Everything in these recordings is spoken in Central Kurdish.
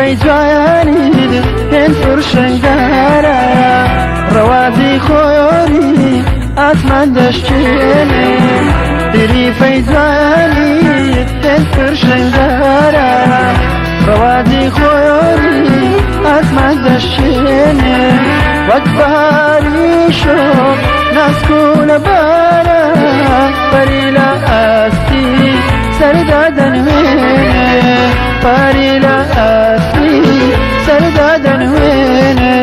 تریفەی جوانی هێند پرشنگدارە، ڕەوازی خۆری ئاسمان دەشکێنێ. تریفەی جوانی هێند پرشنگدارە، ڕەوازی خۆری ئاسمان دەشکێنێ. وەک بەهاری شۆخ ناسک و لەبارە، پەری لە ئاستی سەردا دەنوێنێ، پەری لە ئاستی سەردا دەنوێنێ.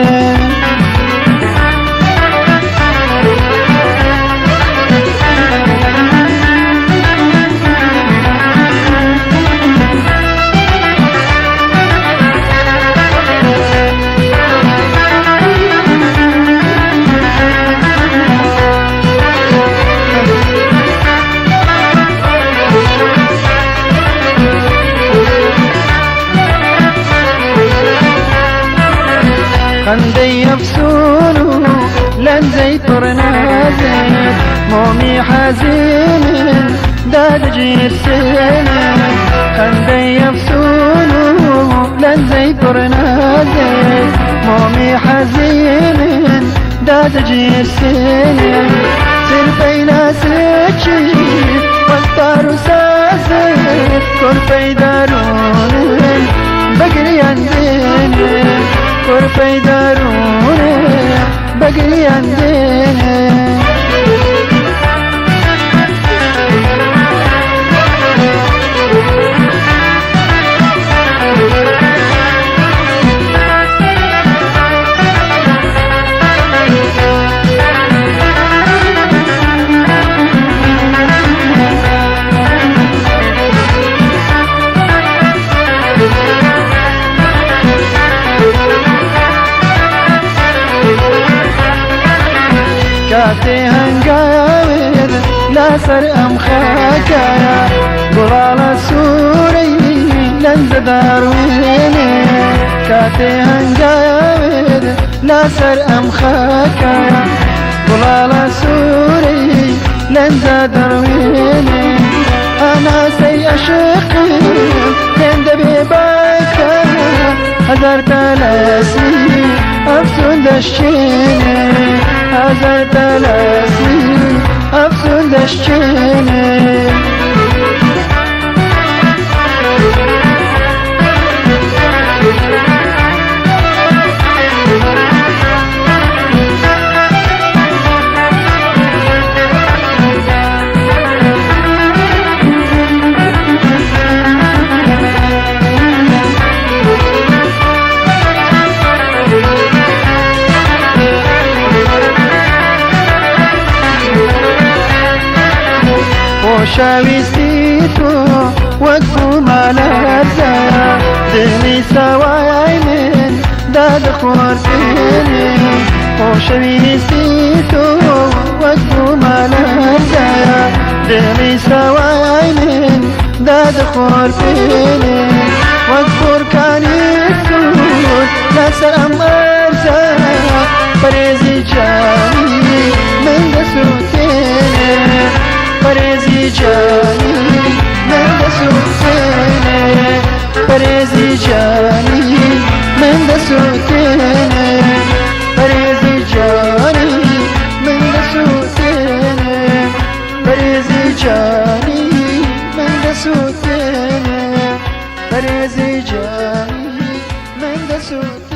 خەندەی ئەفسون و لەنجەی پڕنازێت، مۆمی حەزینن دادەگیرسێنێ. خەندەی ئەفسون و لەنجەی پڕنازێت، مۆمی حەزینن دادەگیرسێنێ. سرپەی ناسکی وەستار و سازێت، کۆرپەی دارونن بەگریان دێنێ، کۆرپەی دارونێ بەگریان دێنێ. کاتێ هەنگاوێت لەسەر ئەم خاکایە، گوڵاڵە سوورەی لەنجە داڕوێنێ. کاتێ هەنگاوێت لەسەر ئەم خاکایە، گوڵاڵە سوورەی لەنجە دەڕوێنێ. ئەناسەی ئەشقم هێندە بێباکە، هەزار تەلەسمی ئەفسون دەشکێنێ، هەزار تەلەسمی ئەفسون دەشکێنێ. خۆشەویستی تۆ وەک بوومەلەرزە، دڵی سەوای من دادەخۆرتێنێ. خۆشەویستی تۆ وەک بوومەلەرزە، دڵی سەوای من دادەخۆرتێنێ. وەک بۆرکانی سوور لەسەر ئەم ئەرزە، پەرێزی جانی من دەسووتێنێ، پەرێزی جانی من دەسووتێنێ، پەرێزی جانی من دەسووتێنێ، پەرێزی جانی من دەسووتێنێ، پەرێزی جانی من دەسووتێنێ، پەرێزی جانی من دەسووتێنێ.